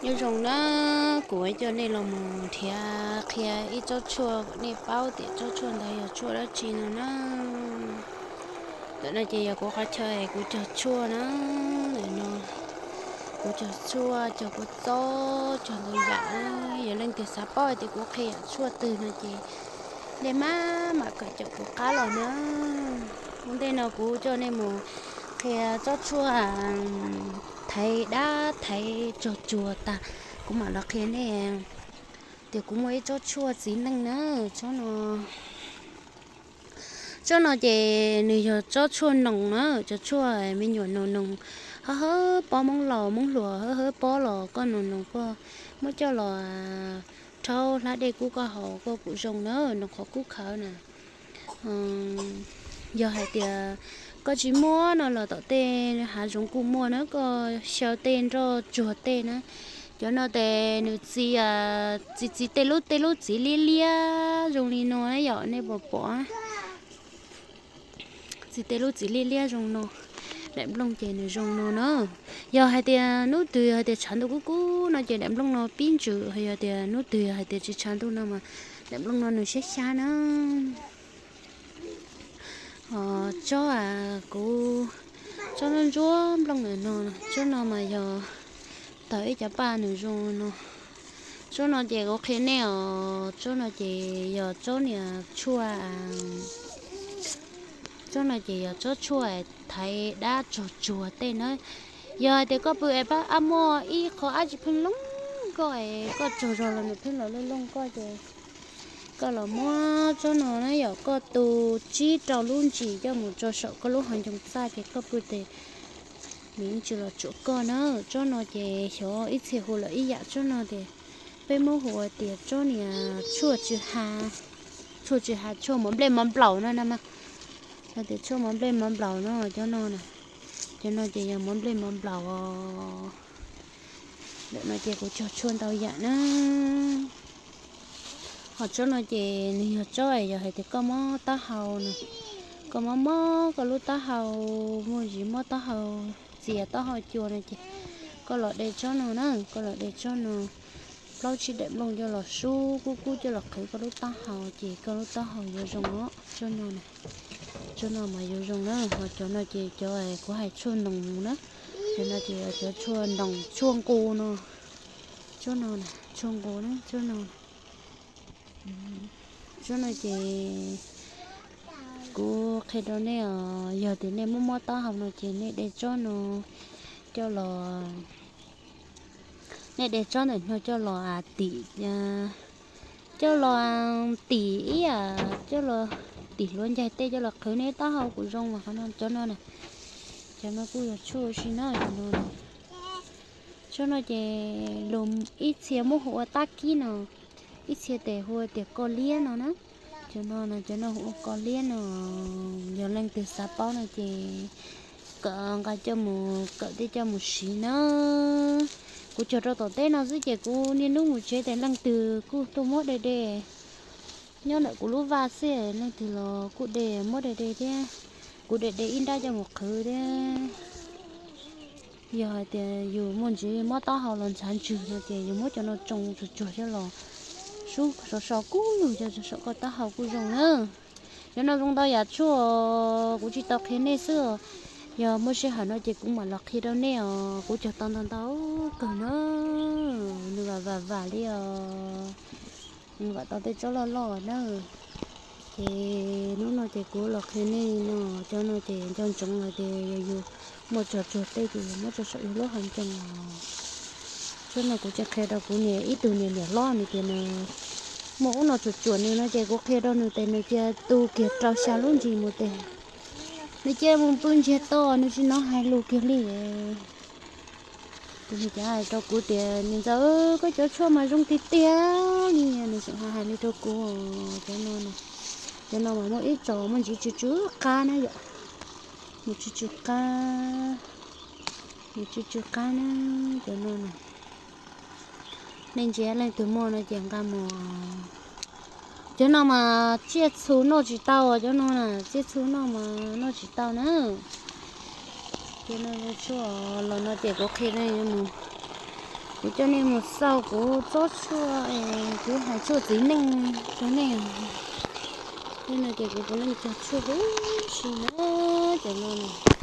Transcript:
Nyob zoo na, kuv coj nej los mus nrhiav qhia ib tsob tshuaj kom nej paub tias tsob tshuaj ntawd yog tshuaj dab tsi no na. Ntawm no ces yog kuv qhov chaw es kuv cog tshuaj na. Ntawm no kuv cog tshuaj, cog kua txob, cog ntau yam na. Yog leej twg xav paub hais tias kuv qhia yam tshuaj twg no ces nej maj mam kawm caum kuv qab los na. Ua ntej no kuv coj nej mus qhia tsob tshuaj thaiv dab thaiv tsog tsuag tag, kuv mam los qhia nej tias kuv muaj ib tsob tshuaj txiv neej na. Tsob no, tsob no ces nws yog tsob tshuaj noos na, tsob tshuaj me nyuam noos noos, hawb hawb pob, Moob laus Moob hluas hawb hawb pob los koj noos noos koj muab coj los rhaub hlab dej kub koj haus koj kuj zoo na, noos qhov kub khawv na. Yog hais tias koj tsis muaj no los tom tej hav zoov kuj muaj na, koj xyaw tej nroj tsuag tej na. Cov no ces nws txi, txi txi tej lub, tej lub txiv liab liab zoo li no na yom, nej puas pom? Txi tej lub txiv liab liab zoo no. Daim nplooj ces nws zoo no na. Yog hais tias hnub twg yog hais tias tshav ntuj kub kub no ces daim nplooj no pib ntsws, yog tias hnub twg yog hais tias tsis tshav ntuj no mas daim nplooj no nws xyab xyab na. Tsob, kuv, tsob ntsuab ntsuab nplooj ntawm no, tsob no mas yog tawg ib cov paj nws zoo no. Tsob no ces kuv qhia nej os, tsob no ces yog tsob niag tshuaj, tsob no ces yog tsob tshuaj thaiv dab tsog tsuag tej na. Yog hais tias koj pw es pab ab muaj ib qho ab tsis pheej looj koj es koj tsaug zog los nws pheej los looj looj koj ces koj los muab tsob no na yom, koj tu tsib rau lub ntsis coj mus tso saum koj lub hauv ncoo txaj ces koj pw tes nws yeej tsis los tsuam koj na. Tsob no ces xyov ib txhia hu lawm ib yam, tsob no ces peb Hmoob hu tias tsob niag tshuaj tsw ha, tshuaj tsw ha, tshuaj mov nplej mov nplaum no na mas. Hais tias tshuaj mov nplej mov nplaum no, cov no na, cov no ces yog mov nplej mov nplaum os. Ntawm no ces kuv cog tshuaj ntau yam na. Ho tsob no ces nws yog tsob yog hais tias koj mob taub hau na, koj mob mob koj lub taub hau, muaj ntsis mob taub hau, txias taub hau cua no ces koj los de tsob no na, koj los de tsob no plaub tsib daim nplooj coj los sub kub kub coj los qhwv koj lub taub hau ces koj lub taub hau yuav zoo os. Tsob no na, tsob no mas yuav zoo na. Ho cov no ces cov kuv hais tshuaj ntoos na, cov no ces cov tshuaj ntoos tshuaj nqus no. Tsob no na, tshuaj nqus na, tsob no. Tsob no ces kuv qhia rau nej os, yog tias nej mob mob taub hau no ces nej de tsob no coj los, nej de tsob ntawm no coj los tim, coj los tim ib yam, coj los tim hluav ncaig tej coj los qhwv nej taub hau kuj zoo mas qhov no, cov no na, cov no kuj yog tshuaj ua si na, cov no na. Tsob no ces lus ib txhia muab hu ua tab kib no, ib txhia tes hu tias koj liab no na. Cov no na, cov no hu ua koj liab no. Yog leej twg xav paub no ces kom nqa coj mus kawm thiab coj mus siv na. Kuv cog rau tom teb no xwb ces kuv niaj hnub mus tsev tes leej twg kuj tuaj muab de de. Nyob ntawm kuv lub vaj xwb, leej twg los kuj de muab de de thiab. Kuv de de ib nrab coj mus qhwv thiab. Yog hais tias yus muaj ntsis mob taub hau los ntshav ntswg no ces yus muab cov no tsoo tsuag tsuag coj los sub so so kub lug coj saum koj taub hau kuj zoo na. Cov no zoo ntau yam tshuaj, kuv tsis tau qhia nej xwb. Yog muaj sij hawm no ces kuv mam los qhia rau nej os. Kuv cog tau ntau ntau kawg na. Nws vam vam vam li os. Nws vam tau tej tsob loj loj na. Ces hnub no ces kuv los qhia nej no, cov no ces nco ntsoov hais tias yog yus muaj tsog tsuag tej ces yus muab tso saum yus lub hauv ncoo os. Tsob no kuv tseem qhia rau kuv niam, ib tug niam niam hlob nws tias nws muaj ub no tsuam tsuam nws no ces kuv qhia rau nws tes nws cia tu kiag rau xya lub ntsis mus tes nws cia mus pw ntsiag to, nws tsis hnov hais lus kiag li. Ces nws cav hais rau kuv tias, niam ntxawm, koj cov tshuaj mas zoo tiag tiag li. Nws tseem hais hais li rau kuv. Cov no, cov no mas muaj ib txoj muaj ntsis tsw tsw qab na yom. Mus tsw tsw qab, mus tsw tsw qab na. Cov no na, nej ntsia leej twg muaj no ces nqa mus. Cov no mas tsiaj txhu noj tsis tau, cov no na tsiaj txhu noj mas noj tsis tau na. Cov no tshuaj los no ces kuv qhia nej mus, kuv Kuv coj nej mus xauj kuv tsob tshuaj, kuv hais tshuaj txiv neej rau nej. Tej no ces kuv puav leej cog tshuaj huv si na, cov no na.